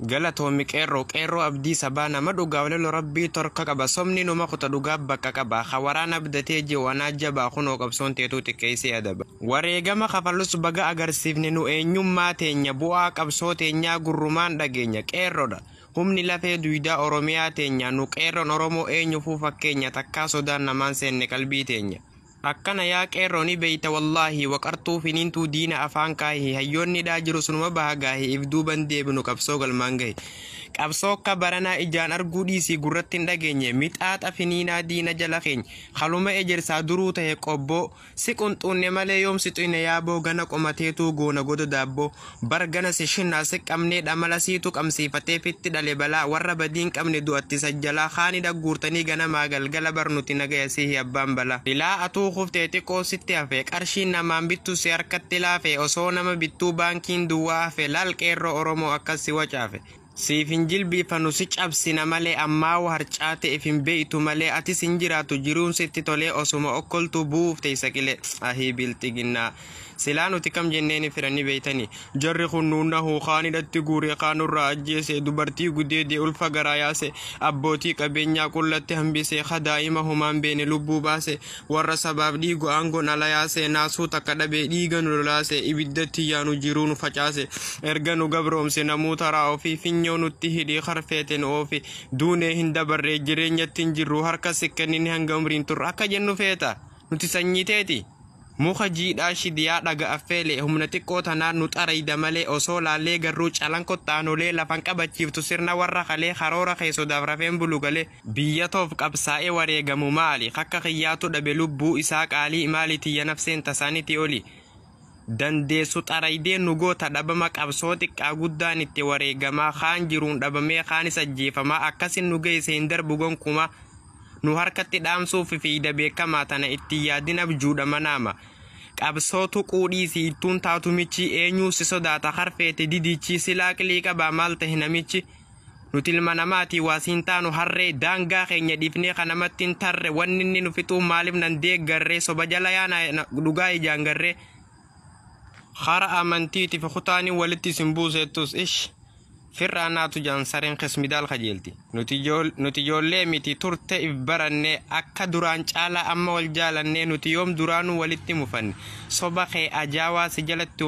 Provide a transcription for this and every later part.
Galatoomi qeerroo, qeerroo abdii sabaa, nama dhugaa walalo rabbii torka qaba. Somni numa kuta, dhugaa bakka qaba. Hawaraan abdatee jiru anaa jabaa, kunoo qabsoon teetuu xiqqeessee adaba. Wareegama kafalus baga agarsiifne nu eenyummaa teenya, bu'aa qabsoo teenyaa gurrumaan dhageenya. Qeerroodha humni lafee duydaa Oromiyaa teenya, nu qeerroon Oromoo eenyufuu fakkeenya, takkaa sodaan namaan seenne qalbii teenya. Akkana yaa qeerroo ni beeyta wallaahi, waqartuu finiintuu diina afaan kaahi, hayyoonni dhaa jiru sunuma baha gaahi, if duuban deebinu qabsoo galmaan gahi. Qabsoo akka baranaa ijaan arguu dhiisii gurratti hin dhageenye, mixaaxa finiinaa diina jala keenya, haluma ejersaa duruu ta'e qobboo, si qunxuunne malee yoom si xuyne yaaboo, gana qomateetuu goona goda daabboo, bar gana si shinnaa si qabnee dhamala siitu qabsiifatee fitti dhale balaa, warra badiin qabne du'atti sajjalaa, kaani dhagguurtanii ganamaa galgala bar nuti nagaya sihi abbaan balaa. Ilaa atuu kuftee xiqqoo sitti hafe, qarshiin namaan bittu si harkatti laafe, osoo nama bittuu baankiin duwwaa hafe, laal qeerroo Oromoo akkas si wacaafe. Siif hin jilbiifanu si cabsina malee, ammaa harcaate if hin beeytu malee, atis hin jiraatu jiruun sitti tolee, osuma okkoltuu bu'uuf teessa qilee. Ahii bilxiginnaa. Silaa nuti kam jenneeni firanii beeytanii. Jarri kun nuunnahu kaan hidhatti guure, kaan nurraa ajjeese, dubartii gudeede, ulfa garaa yaase, abbootii qabeenyaa qullatti hambise, kadaa'ima humaan beene lubbuu baase, warra sabaaf dhiigu aangoon ala yaase, naasuu takka dhabee dhiiga nu lolaase, ibiddatti yaanu jiruu nu facaase, erga nu gabroomse namuu taraa ofii finyoo nutti hidhii harfeete nu oofi, duunee hin dabarree jireenyatti hin jirru, harka sikkannin hanga umriin turre akka jennu feeta nuti sanyiteeti. Muka jiidhaa shidiyaa dhaga affeele, humna xiqqoo tanaan nu xarayda malee, osoo laallee garruu calan kottaanolee lafan qabachiiftu sirna warra kalee, karoora kee sodaaf rafeen bulu galee. Biyya toof qabsaa'ee wareegamu maali? Akka kiyyaatu dhabe lubbuu isaa qaalii, maali tiyya nafseen tasaaniti oli? Dandeessu xaraydee nu goota dhabama, qabsoo xiqqaa guddaan itti wareegamaa, kaan jiruun dhabamee kaanis ajjeefamaa, akkasin nu geesse hin darbu gonkumaa. Nu harkatti dhaamsuuf fiida beekamaa, tana itti yaadin abjuudha manaama. Qabsoo tuquu dhiisii ittuun taatu michi, eenyuu si sodaata harfeete didichi, silaa qilii qabaa maal tahe namichi. Nuti ilma namaatii waasiin taanu harree, daangaa keenya dhiifnee kanamatti hin tarre, wanni inni nu fixuu maaliif nan deeggarree, soba jala yaana dhugaa ijaan garree. Hara amantiitiif kutaanii walitti isin buusettus ish. Firraa naatu jaan sareen qismidaal kajeelti. Nuti ijoollee miti turte if baranne, akka duraan caalaa amma wal jaalannee, nuti yoom duraanuu walitti mufanne. Soba kee ajaawaa si jalatti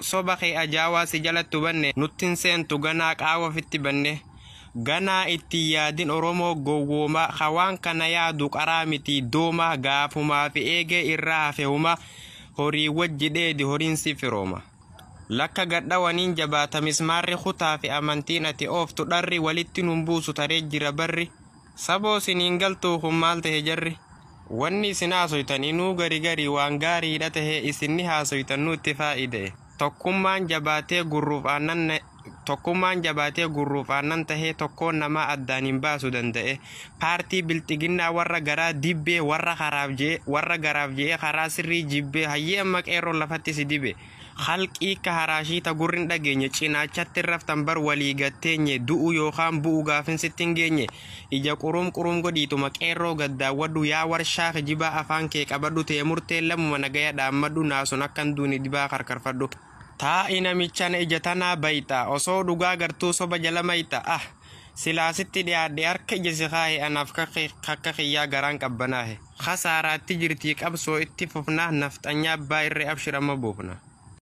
soba kee ajaawaa si jalatti hubanne, nuttin seentu ganaa qaawa ofitti banne. Ganaa itti yaadin Oromoo gowwoomaa, hawaan kana yaadu qaraa miti doomaa, gaafumaa fi eegee irraa hafe humaa, horii wajji dheedi horiin si firooma. Lakka gadhawaniin jabaata mismaarri, kutaa fi amantiin ati ooftu dharri, walitti nun buusu taree jira barri. Saboo siniin galtuu kun maal tahe jarri? Wanni isin haasoytan inuu gari gari waan gaariidha tahe, isinni haasoytan nutti faa'ide. Tokkummaan jabaatee gurruuf aannan tokkummaan jabaatee gurruuf aannan tahee, tokkoon namaa addaan hin baasu danda'e. Paartii bilxiginnaa warra garaa dibbee, warra karaaf je'e warra garaaf je'e karaa sirrii jibbee, hayyee amma qeerroon lafatti si dibe. Halqii ka haraashii ta gurrin dhageenye, cinaachatti raftan bar walii gatteenye, du'u yookaan bu'u gaafin sitti hin geenye. Ija qurum qurum godhiituma qeerroo gaddaawwadhu, yaa warshaa kijibaa afaan kee qabadhu, tee murteen lamuma nagaya dhaammadhu, naasun akkan duuni dibaa karkarfadhu. Taa'i namichana ija tanaa bayxa, osoo dhugaa gartuu soba jala mayxa, ah silaasitti dhiyaadhe harka ija si kaahe, anaaf kakka kiyyaa garaan qabbanaahe. Kasaaraatti jirtii qabsoo itti fufna, nafxanyaa abbaa irree abshir amma buufna.